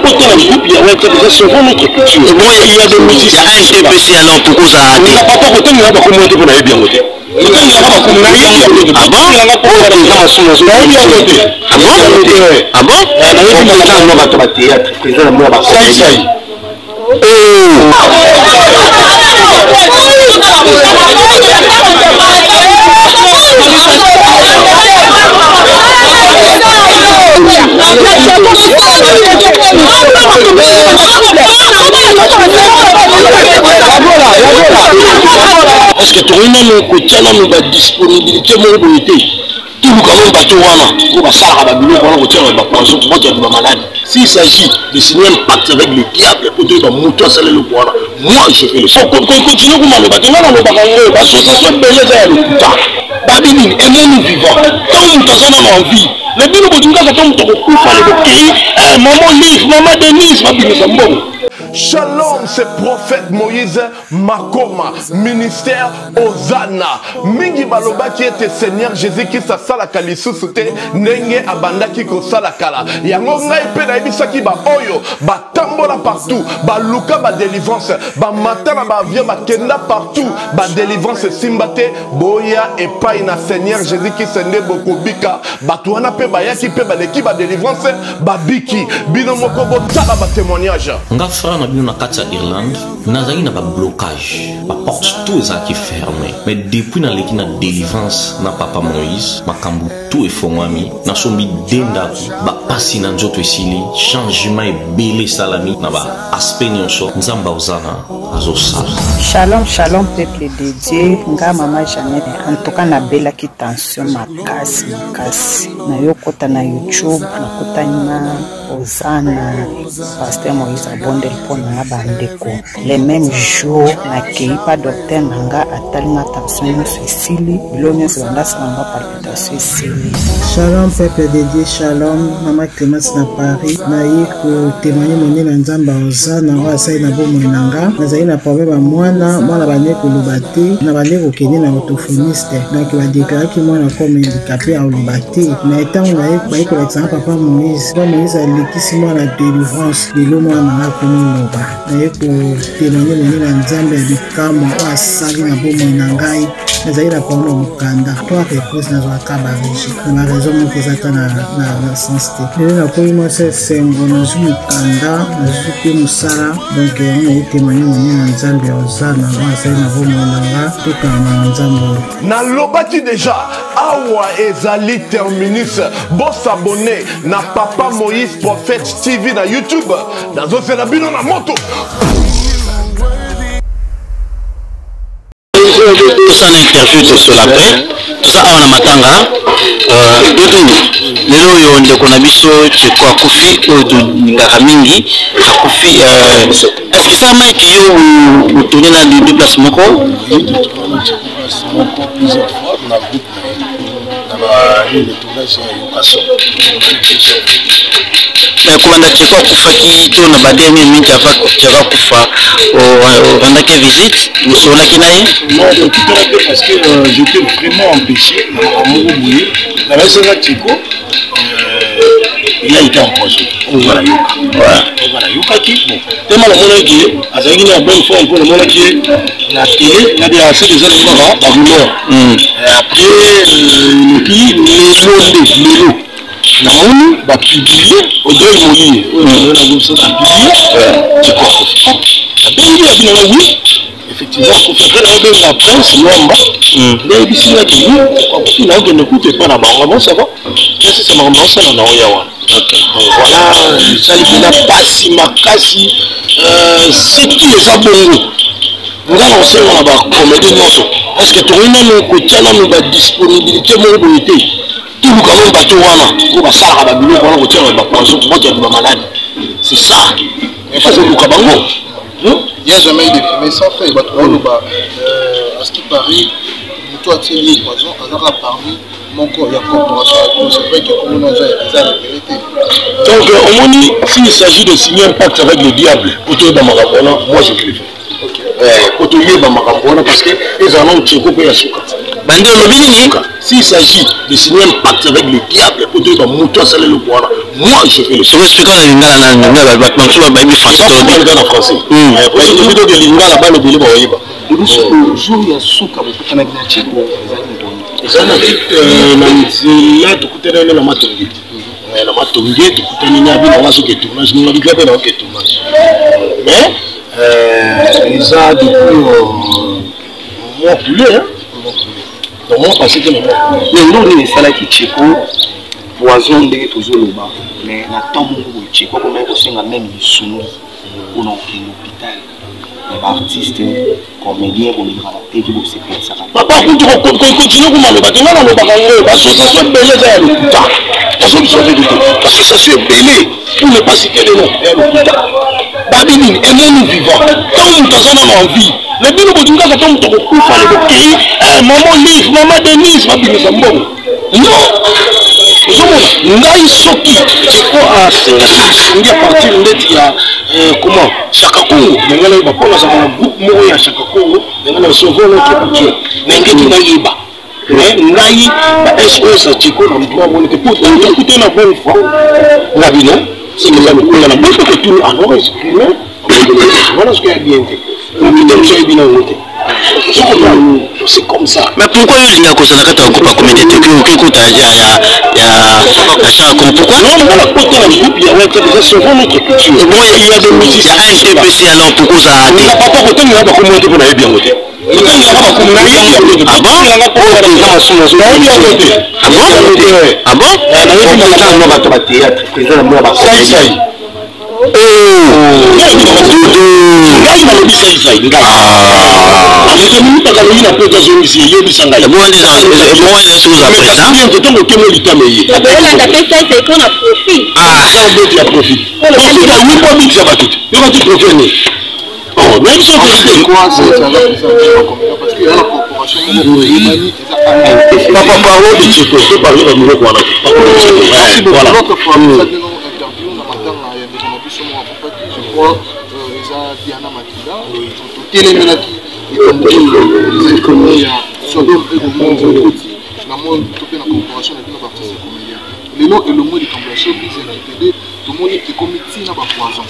Kota na groupe ya WhatsApp eza souvent notre culture. Bon, il y a des musiciens. Ya ANTPC alors pourquoi ozala te? Nga papa kotangela bakombo te mpo nayebi yango te. Kotangelaka bakombo nayebi yango te. Ah bon? Oyo eza masumu nazo. Nayebi yango te. Ah bon? Ah bon? Nayebi na bato ba théâtre, président na mwa ba sai sai. Est-ce que tokoki nanu kotya nanu badisponibilité moko boye te toluka nanu bato wana oyo basalaka babiloko wana kotia bapoison moto ya bamaladi? S'il s'agit de signer un pacte avec le diable po toyeba moto asala eloko wana, moi je vais le faire. Continue komaloba te, nga nalobaka yango. Baassociation ebele eza ya lokuta. Babi nini emoni vivant, ntango moto aza nano en vie. Mais bino bolingi kaka ntango moto akokufa le bokei mama Olive, mama Denise, babimisa mbongo. Shalom, c'est prophète Moïse Makoma, ministère Hosanna. Mingi balobaki ete Seigneur Jésus-Christ asalaka lisusu te ndenge abandaki kosala kala. Yango ngai mpe nayebisaki ba oyo batambola partout, baluka ba délivrance, bamata na ba avion, bakenda partout, ba délivrance esimba te. Boya epai na Seigneur Jésus-Christ nde bokobika. Bato wana mpe bayaki mpe baleki ba délivrance, babiki. Bino moko botala ba témoignage. Nga frère na bino na kati ya Irlande, nazalaki na ba blocage, ba porte tout ezalaki fermé, mais depuis naleki na délivrance na papa Moïse, makambo tout efongwami. Nasombi de ndako, bapasi na nzoto esili, changement ebele esalami na ba aspect nyonso. Nzambe aozana azosala. Shalom, shalom peuple de Dieu. Nga mama Jeannette, en tout cas nabelaki tension makasi makasi. Nayokota na YouTube, nakutani na Ozana, pasteur Moïse abondeli mpo na nga bandeko. Le même jour nakei pa docteur na nga, atali nga tension nyonso esili, bilo nyonso bandasala nga palpitation esili. Shalom peuple de Dieu, shalom mama Clémence na Paris. Naye kotémoigne monene na Nzambe Ozana oyo asali na bomoi na nga. Nazali na problème ya mwana, mwana bande koloba te, na bande kokende na orthophoniste, donc badeklaraki mwana comme handicapé, akoloba te. Mais ntango naye baye kolakisa nga papa Moïse, papa Moïse alekisi mwana délivrance, lelo mwana na nga akomi loba. Naye kotémoigne monene na Nzambe ya bikamwa oyo asali na bomoi na ngai. Nazali na problème ya mokanda, trois reprises nazwaka barejet na baraison moko eza ata na sens te. Lelo nakomi mwasi esengo, nazwi mokanda, nazwi mpe mosala, donc yango naye témoigne monene na Nzambe ya Ozana oyo asali na bomoi na nga. Tokanga na Nzambe oyo. Nalobaki deja awa ezali terminus. Bosabone na Papa Moïse Prophète TV na YouTube. Nazozela bino na moto. Tosala interview, tosola après. Toza awa na matanga. Dudu, lelo oyo ndeko na biso Tcheko akufi, oyo tolingaka mingi, akufi. Est ce que ça mike yo otourne na deux place moko? Moko plusieurs fois na groupe na ye na ba le tournage ya Yokaso. Mais kobanda Tcheko akufaki to na ba dernière minute avant Tcheko akufa, orendaki visite, osololaki na ye? Non, tokutana te parce que j'étais vraiment empêché na makambo moko boye. Nabasaka Tcheko, il a été empoisonné. Voilà, yoka. Voilà, yokaki. Bon, tellement namonaki ye azalaki na bonne forme mpo namonaki ye na télé na bien assez déjà kaka ba rumeur. Après eleki lelo nde lelo namoni bapublie Audrey Molie oyo na biso, bapublie Tcheko akufi. Nabengi ya bino, oui, effectivement akufi. Après naobenga Prince Nwamba nde ayebisi nga ke oui, akufi, naokende kutu epa na bango. Bon, ça va, nasisa makambo naosala na oya wana. Donc voilà, esali mpena pasi makasi. Soki eza bongo, nga na kosenga na bacomédie nyonso, est ce que tokoki nanu kotia nanu badisponibilité moko boye te, toluka nanu bato wana oyo basalaka babiloko wana kotia bapoison moto ya bamaladi? C'est ça, il faut koluka bango. Il n'y a jamais eu de fumée sans feu. Bato baoloba, à ce qui paraît, moto atieli ye poison azaka parmi moko ya corporation ya. C'est vrai que komona eza révélé te. Donc omoni, s'il s'agit de signer un pacte avec le diable po toyeba makambo wana, moi je vais le faire po toyeba makambo wana, parce que ezala nano Tcheko mpe ya suka. Bande olobi nini? S'il s'agit de signer un pacte avec le diable po toyeba moto asala eloko wana, Moi, je vais le faire. Explique na lingala na lingala bato mosusu bayebi français tolobi na français. Oyebi que lingala bana ebele baoyeba. Jour ya suka bokutanaki na Tsheko ezali mokolo? Eza na nzela, tokutanaki na Matonge. Na Matonge tokutani na bino nga soki tournage, ninga bika mpe naoke tournage. Mais eza depuis mois coulé, hein? Donc mois passé te na mois. Mais eloko nini esalaki Tsheko poison ndenge tozoloba? Mais na temps moko boye Tsheko akomaki kosenga même lisungi mpona kokende hôpital, mais baartiste comédien bolingaka na TV bosepelisaka. Papa, kutu continue kumaloba te. Nga nalobaka ngo, baassociation ebele eza ya lokuta. Nazobisa vérité, association ebele, pour ne pas citer de nom, ya lokuta. Babi nini emoni vivant, ntango moto aza nano en vie. Mais bino bolingi kaka ntango moto akokufa le bokei mama Olive, mama Denise, babimisa mbongo. Non, ozomona ngai soki Tiko asengaki lisungi ya partir ndeti ya comment, Chaka Congo, na ngai nayeba mpo nazalaka na groupe moko ya Chaka Congo, na ngai na Sauvons notre culture, na ngeti nayeba. Mais ngai ba SOS ya Tiko na motu amoni te, pourtant tokute na bonne foi na bino. Soki eza lokola na boyi tokotuni, alors exprime wana soki ya bien te, mokite mosu ayebi nango te. C'est comme ça. Mais pourquoi yo olinga kozala kati ya groupe ya comédien te? Oke kota ya Chaka Congo, pourquoi? Non, nga nakota na groupe ya wata eza Sauvons notre culture. Bon, il y a des musiciens ya ANTPC, alors pourquoi ozala te? Papa, kotangela bakombo te mpo nayebi yango te. Kotangelaka bakombo, nayebi yango te. Ah bon? Nayebi yango te. Ah bon? Ah bon? Nayebi bato ba théâtre, président na mwa basaisai. Ngai nalobi saisai, ngai moto mimutaka alobi na poto azongisi, eyebisa ngai. Ebongo ntango okemo litama eye beti ya profit, profit awi po abikisa bato te, yoka ti profit nini? Mais biso vérité. Papa, parlons de Tcheko, to parler ba biloko wana. Voilà. Interview na matanga ya ndeko na biso moko akufaki, je crois eza Diana Makila, totelemelaki likambo oyo eza likambo ya Sodome et Gomorrhe ekoti na monde to mpe na corporation na bino baartiste comédien. Lelo elongwe likambo ya showbiz ya kipede, tomoni ekomi ntina bapoison,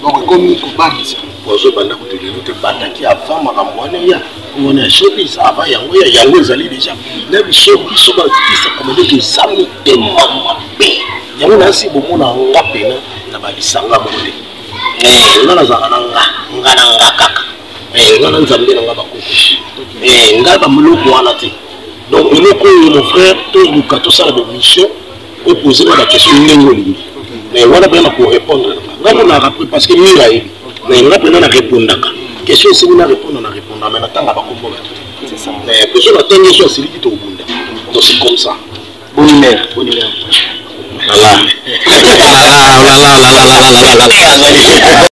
donc ekomi kobangisa. Poison ebanda kutu lelo te, ebandaki avant makambo wana eya wana ya showbiz. Avant yango ya yango ezali déjà na biso. Biso baartiste comédien toza motema mabe. Yango nasi bomona nga pena na balisanga moko te. Nga nazalaka na nga, nga na nga kaka, nga na Nzambe na nga, bakoko nga bamiloko wana te. Donc eloko oyo, mon frère, toluka tosala bamission, opose nga baquestion ndenge olingi, mais wana mpena na korépondre nga mpona rappel, parce que mire ayebi. Mais nga mpena na répondaka question esengi na répondre, na répondre, mais natanga bakombo bato te. Mais beso natangi so asiliki, tokobunda. Donc c'est comme ça. Bonne mère, bonne mère. Voilà. Là, là, là, là, là, là, là, là, là.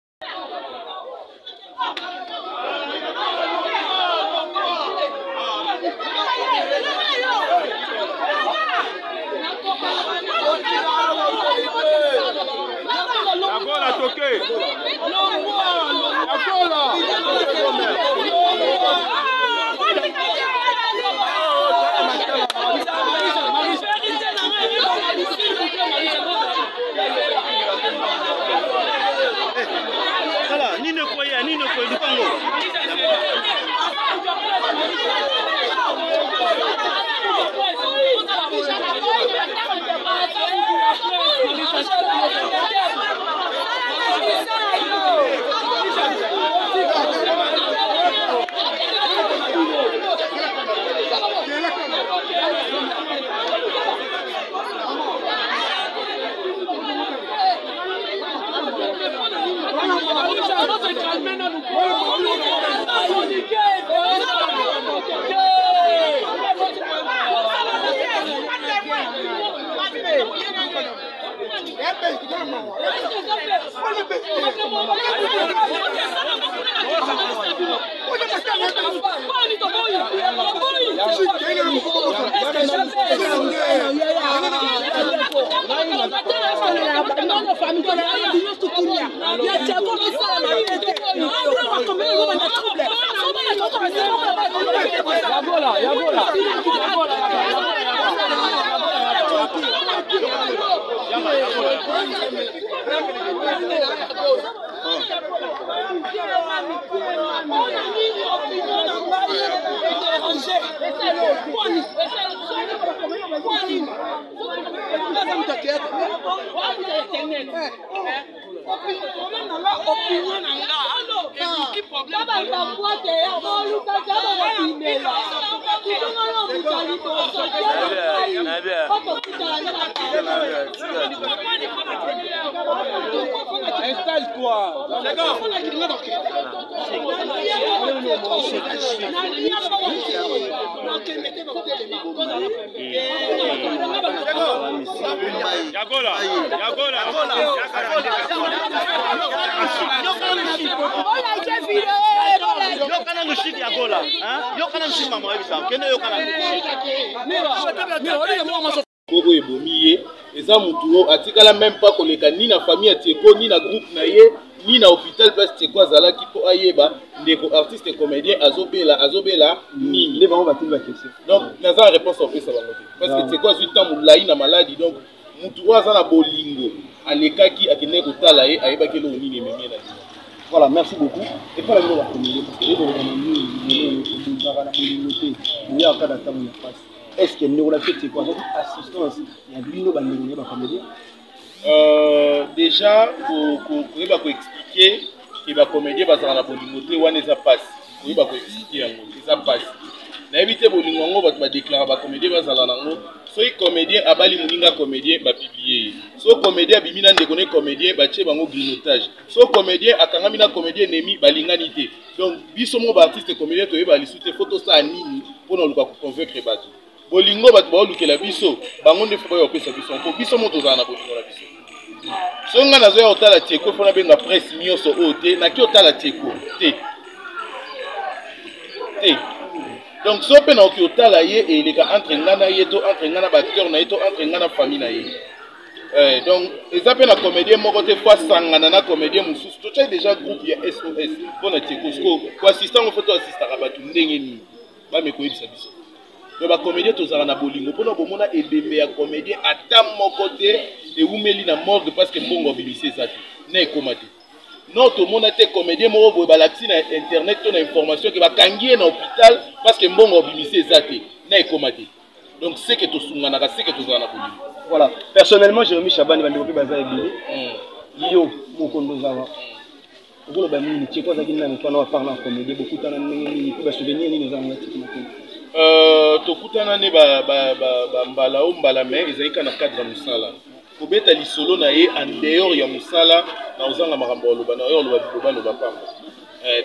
Installe-toi. Yoka nanu shiki ya gola yoka nanu shiki mama oyebisa kende yoka nanu. Oyo ebomi ye eza mutu oyo atikala meme pas koleka ni na famille ya Tieko ni na groupe na ye ni na hôpital place Tieko azalaki mpo ayeba ndeko artiste comédien azobela azobela nini. Nde bango batuni ba question. Donc naza na réponse ya kopesa bango te parce que Tieko azwi temps molai na maladi, donc mutu oyo aza na bolingo alekaki akendaki kotala ye, ayebaki eloko nini ememi ye na liwa. Voilà, merci beaucoup. Et puis, la vidéo va comédie, parce que les gens ont na bolingo te, boyaka kaka ntango ya mpasi. Est ce que ndeko na biso Teko azwaki assistance ya bino bandeko na ye bacomédien? Déjà koyeba koexplike ke bacomédien bazalaka na bolingo te, wana eza mpasi. Koyeba koexplike yango eza mpasi. Nayebi te bolingo yango bato badeklara bacomédien bazala nango. Soki comédien abali moninga comédien, bapiblie ye. So comédien abimi na ndeko ne comédien, batie bango grignotage. So comédien akangami na comédien ennemi, balingani te. Donc biso moko baartiste comédien toyeba lisu te fo tosala nini mpona oluka koconvaincre bato. Bolingo bato baolukela biso, bango nde fo baya kopesa biso, mpo biso moko tozala na bolingo na biso. Soki ngai nazoya kotala Tieko, fo nabenga presse nyonso oyo te, naki otala Tieko te te. Donc so mpe nakoki kotala ye, eleka entre ngai na ye, to entre ngai na baacteur na ye, to entre ngai na famille na ye. Donc eza mpe na comédien moko te fo asangana na comédien mosusu. Totyai déjà groupe ya SOS mpo na Tieko. Siko koassiste yango, fo toassistaka bato ndenge nini? Bame koyebisa biso. Donc bacomédien tozalaka na bolingo mpona bomona ebembe ya comédien ata moko te ewumeli na morgue parce que mbongo abimisi eza te na ekoma te. Non, tomona te comédien moko boye balakisi na internet to na information ke bakangi ye na hôpital parce que mbongo abimisi eza te na ekoma te. Donc c'est que tosunganaka, c'est que tozala na bolingo. Voilà, personnellement Jérémy Chabani, bandeko mpe baza ebele. Yo mokondo ozala okoloba nini? Tieko azalaki nani mpona wapart na comédie? Bokutana ndenge nini mpe basouvenir nini oza nango Tiko Matema? Tokutana nde bambala o mbala, mais ezalaki kaka na cadre ya mosala. Kobeta lisolo na ye en dehors ya mosala, na ozanga makambo ya oloba na yo, oloba biloba loba pamba.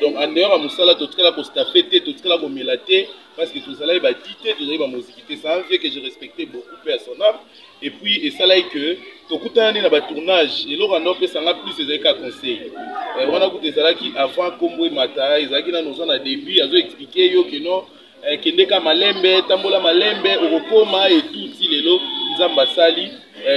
Donc en dehors ya mosala totikala kostaffe te, totikala komela te, parce que tozalaki badi te, tozalaki bamoziki te. C'est un vieux que je respectais beaucoup, pe à son âme. Et puis esalaki que tokutana nde na batournage. Eloko anda opesanga plus ezalaki kaka conseil. Wana kutu ezalaki avant kombo emata, ezalaki nano oza na début, azo explike yo ke non, kende ka malembe, tambola malembe, okokoma etuti. Lelo Nzambe asali,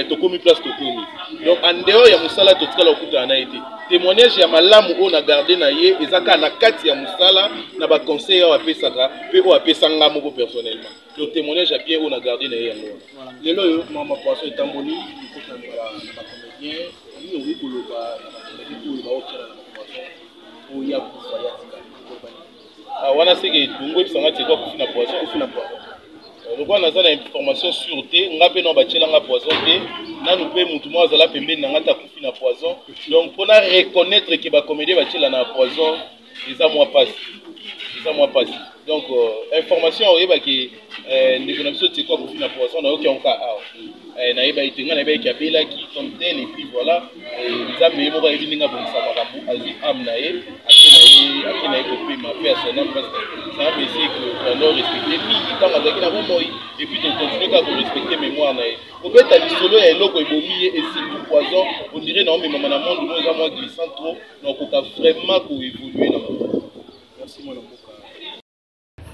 tokomi place tokomi. Donc en dehors ya mosala totikala kokutana na ye te. Témoignage ya malamu oyo na garde na ye eza kaka na kati ya mosala, na baconseil oyo apesaka mpe oyo apesa nga moko personnellement. Donc témoignage ya bien oyo na garde na ye yango wana. Lelo oyo mama poisson etamboli ekota na bacomédien, nini okoki koloba na bacomédien oyo baotiana na bapoisson oyo ya kufa ya tikali? Wana seke bongo ebisanga Tieko akufi na poisson. Akufi na poisson. Lokola naza na information sûre te, nga mpe no batielanga poison te nanu, mpe motu moko azala pembeni na nga te akufi na poison. Donc mpona reconnaître ke bacomédien batiela na poison eza mwa pasi, eza mwa pasi. Donc information oyebaki ndeko na biso Tieko akufi na poison, nayoki yango kaka awa. Nayebaki te, ngai nayebaki abelaki comme tel, et puis voilà, Nzambe ye moko ayebi ndenge abongisa makambo, azwi âme na ye, ake na ye kopema mpe ya son âme, parce que c'est un monsieur que toando respecte mingi ntango azalaki na bomoi, et puis tocontinue kaka korespecte mémoire na ye. Kobeta lisolo ya eloko ebomi ye et surtout poison, on dirait na omemama na monde moko eza mwa glissant trop, na okoka vraiment koévolue na monde. Merci mwana mboka.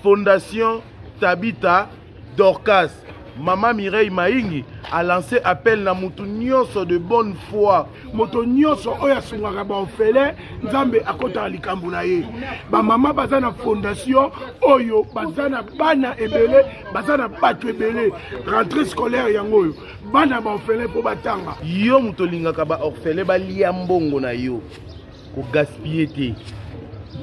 Fondation Tabitha Dorcas, Mama Mireille Maingi a lancé appel na mutu nyonso de bonne foi. Moto nyonso oyo asungaka baorphelin, Nzambe akotaka likambo na ye. Bamama baza na fondation oyo, baza na bana ebele, baza na bato ebele. Rentrée scolaire yango oyo, bana baorphelin mpo batanga. Yo moto olingaka baorphelin balia mbongo na yo, kogaspille te.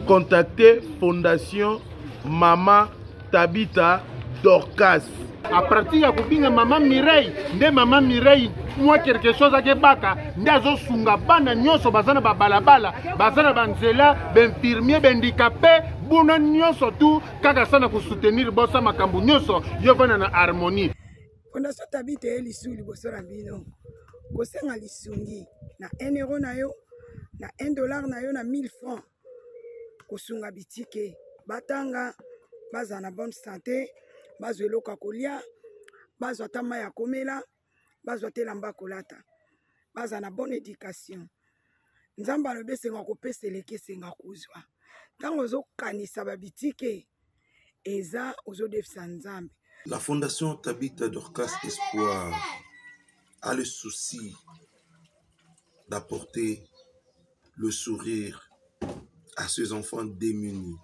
Contactez Fondation Mama Tabitha Dorcas. A partir ya kobinga mama Mireille nde mama Mireille mwa quelque chose akebaka nde azosunga bana nyonso baza na babalabala baza na banzela bainfirmier bahandikape buna nyonso tu kaka sana kosoutenir bosa makambo nyonso yo vanda na harmonie. Fondation Tabitha ye lisu liboso na bino kosenga lisungi na 1 euro na yo na 1 dollar na yo na 1000 francs kosunga bitike batanga bazala na bonne santé bazwa eloko ya kolia bazwa ata mai ya komela bazwa te elamba kolata bazala na bonne éducation. Nzambe alobi esenga kopesa eleki esenga kozwa. Ntango ozokanisa babitike eza ozodefisa Nzambe. La Fondation Tabitha Dorcas Espoir a le souci d'apporter le sourire à ces enfants démunis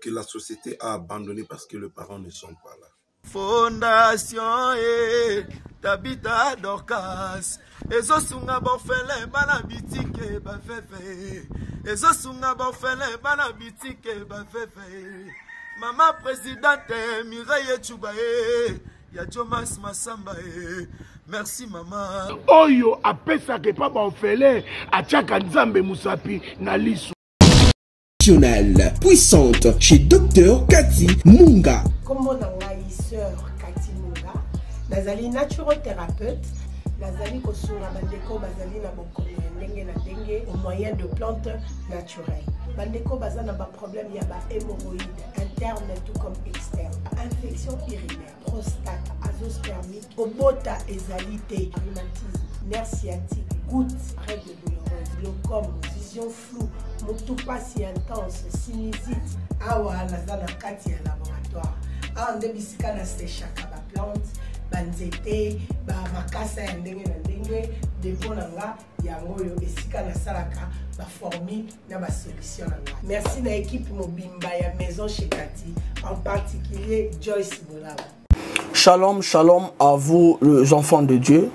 que la société a abandonnés parce que les parents ne sont pas là. Fondation e Tabitha Dorcas ezosunga baorphelin bana bitike baveve ezosunga baorphelin bana bitike baveve mama présidente Mireille Tchouba e ya Jomas Masamba e merci mama. Oyo apesaka epa baorphelin atiaka Nzambe mosapi na liso. Puissante chez Dr Cathy Munga. Kombo na ngai sœur Cathy Munga, nazali naturothérapeute, nazali kosunga bandeko bazali na bokono ya ndenge na ndenge au moyen de plantes naturelles. Bandeko baza na ba problème ya ba hémorroïdes interne tout comme externe, infection urinaire, prostate, azoospermie, kobota ezali te, rhumatisme, nerf sciatique, goutte, règles douloureuses, glaucome, vision floue, motu pasi intense, sinusite. Awa naza na kati ya laboratoire, awa nde bisika na sechaka ba plante, ba nzete, ba makasa ya ndenge na ndenge. Depot na nga yango oyo esika nasalaka ba formule na ba solution na nga. Merci na équipe mobimba ya Maison chez Cathy, en particulier Joyce Bolaba. Shalom, shalom à vous les enfants de Dieu.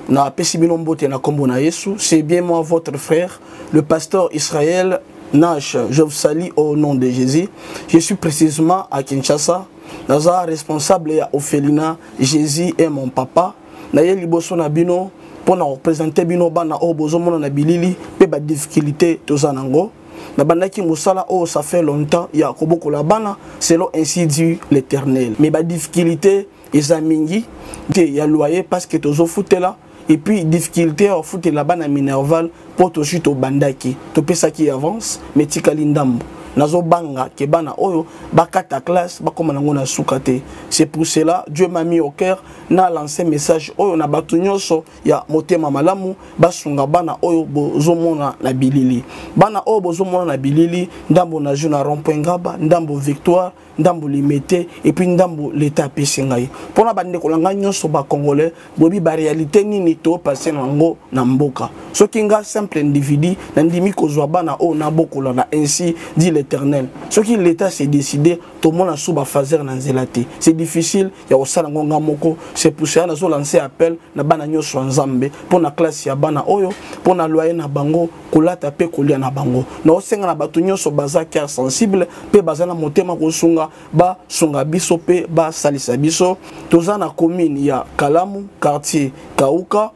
Na pesi bino mbote na kombo na Yesu. C'est bien moi votre frère, le pasteur Israël Nash. Je vous salue au nom de Jésus. Je suis précisément à Kinshasa. Naza responsable ya orphelinat Jésus est mon papa. Na ye liboso na bino pour na représenter bino bana oyo bozomona na bilili pe ba difficulté toza nango. Na bandaki mosala oyo ça fait longtemps ya kobokola bana selon ainsi dit l'Éternel. Mais ba difficulté eza mingi te ya loyer parce que tozofutela et puis difficulté ya kofutela bana Minerval po tozwi tobandaki topesaki avance mais tikali ndambo. Nazobanga ke bana oyo bakata classe bakoma nango na suka te. C'est pour cela Dieu m'a mis au cœur na lancer message oyo na bato nyonso ya motema malamu basunga bana oyo bozomona na bilili. Bana oyo bozomona na bilili ndambo na jour na rond-point Ngaba, ndambo Victoire, ndambo Limete et puis ndambo l'État apesi ngai. Mpona bandeko na ngai nyonso ba Congolais boyebi ba réalité nini to passer nango na mboka. Soki nga simple individu nandimi kozwa bana oyo nabokola na ainsi dit l'Éternel. Soki l'État s'est décidé tomona sous ba phaser na nzela te. C'est difficile ya kosala ngo nga moko. C'est pour cela nazo lancer appel na bana nyonso ya Nzambe mpona classe ya bana oyo, mpona loyer na bango, kolata pe kolia na bango. Na osenga na bato nyonso baza cœur sensible pe baza na motema kosunga, basunga biso pe basalisa biso. Toza na commune ya Kalamu, quartier Kauka,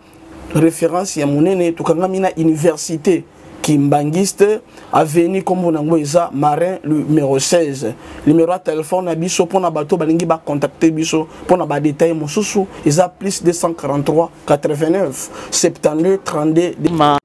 référence ya monene, tokangami na université Kimbanguiste, avenue kombo nango eza Marin numéro 16. Numéro ya téléphone na biso pona bato balingi ba contacter biso pona ba détails mosusu eza plus 243 89 72 32. Ma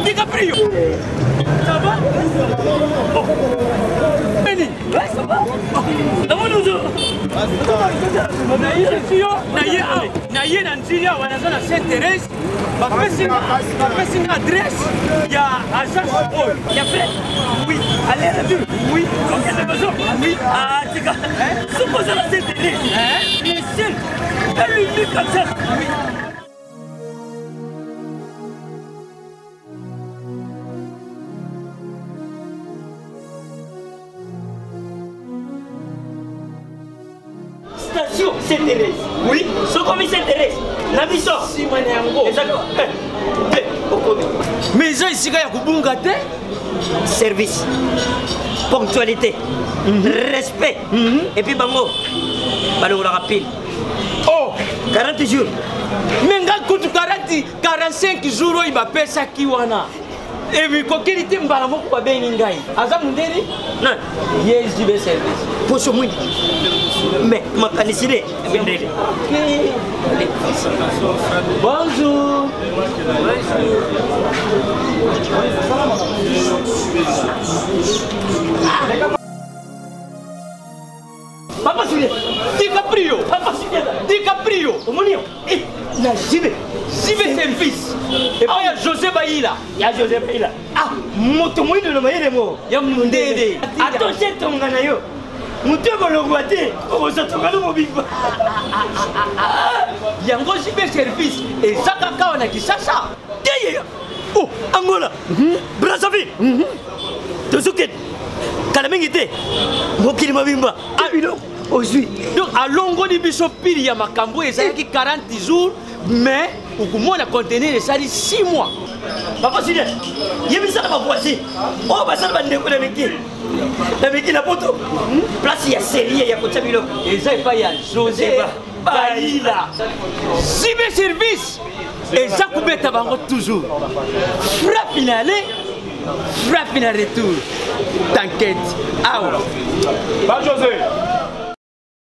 DiCaprio. Ça va? Oh. Benny. Ouais, ça va? Na ye na nzili awa naza na Sainte Thérèse, bapesi nga adresse ya agence oyo ya fait. Oui, aller retour. Oui, okende maison. Oui, ah tika. Soki oza na Sainte Thérèse, le seul et l'unique agence. Oui. Saint Thérèse. Oui, sokomi Saint Thérèse. Na biso. Sima na yango. Eza te okomi. Mais eza esika ya kobunga te. Service. Ponctualité. Respect. Et puis bango balongolaka pile. Oh, 40 jours. Mais nga kutu 40 45 jours oyo bapesaki wana emikokeli te mbala moko babengi ngai aza mondeli ye jb service poso mwindi mais makanisi ne mindele. Bonjour. Papa Julien, DiCaprio, Papa Julien, DiCaprio, omoni yo eh, na JB, JB service epai ya José Bayila, ya José Bayila, ah moto moyindo na mayele mo ya mundele, atoshe tonga na yo moto ekolongwa te okozotonga no mobimba. Yango JB service eza kaka awa na Kinshasa te, oh Angola, Brazzaville, tozokende kala mingi te, mokili mobimba biloko ozwi. Donc alongoli biso pili ya makambo oyo ezalaki 40 jours, mais okomona conteneur esali 6 mois. Papa Julien, yebisaka bavoisin oyo basala bandeko na miki na miki na poto, place ya serie ya kotia biloko eza epai ya José Bayila. Zibe service eza kobeta bango toujours frappe na aller, frappe na retour, t'inquiète awa. Ba José.